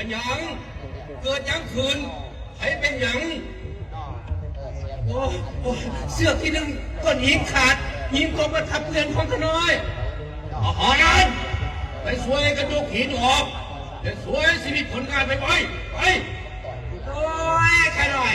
ເປັນຫຍັງ? ເກີດຫຍັງຂຶ້ນ? ໃຜເປັນຫຍັງ? ໂອ້ ໂອ້ ເຊືອກທີ່ດຶງກ້ອນຫີນຂາດ, ຫີນຕົກມາທັບເຮືອນຂອງຂ້ານ້ອຍ. ທະຫານ, ໄປຊ່ວຍກັນຍົກຫີນອອກ ແລະ ຊ່ວຍຊີວິດຄົນງານໄວໆ ໄປ. ໂອ້ຍ ຂ້ານ້ອຍ.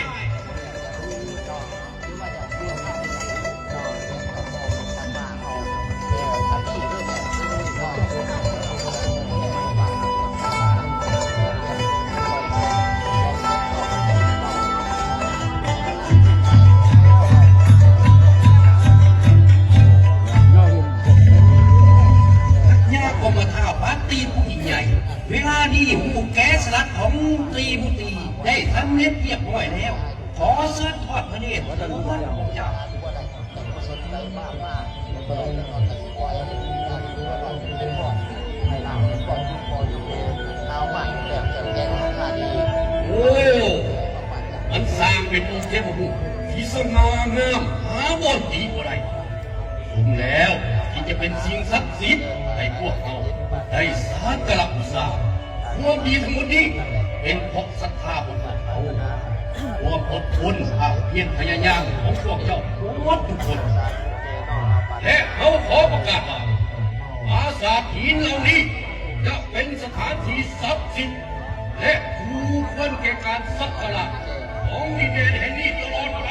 ພະຍາກໍມາທ້າວປາຕີຜູ້ຍິ່ງໃຫຍ່ ເວລານີ້ ໝູ່ແກະສະຫຼັດຂອງຕີບຸຕີໄດ້ສຳເລັດຮຽບຮ້ອຍແລ້ວ. ຂໍເຊີນທອດພະເນດ ໂອ້ ພະເຈົ້າ. ໂອ້ ມັນຊ່າງເປັນອົງເທບພະບຸລຸດທີ່ສະຫງ່າງາມ ຫາບ່ອນຕິບໍ່ໄດ້. ສົມແລ້ວທີ່ຈະເປັນສິ່ງສັກສິດໃຫ້ພວກເຮົາໄດ້ສັກກາລະບູຊາ. ຄວາມດີທັງໝົດນີ້ເປັນເພາະສັດທາຂອງພວກເຮົາ, ຄວາມອົດທົນ, ຄວາມພຽນພະຍາຍາມຂອງພວກເຈົ້າໝົດທຸກຄົນ. ແລະ ເຮົາຂໍປະກາດວ່າ ປາສາດຫີນເຫຼົ່ານີ້ຈະເປັນສະຖານທີ່ສັກສິດ ແລະ ຄູ່ຄວນແກ່ການສັກກາລະຂອງດິນແດນແຫ່ງນີ້ຕະຫຼອດໄປ.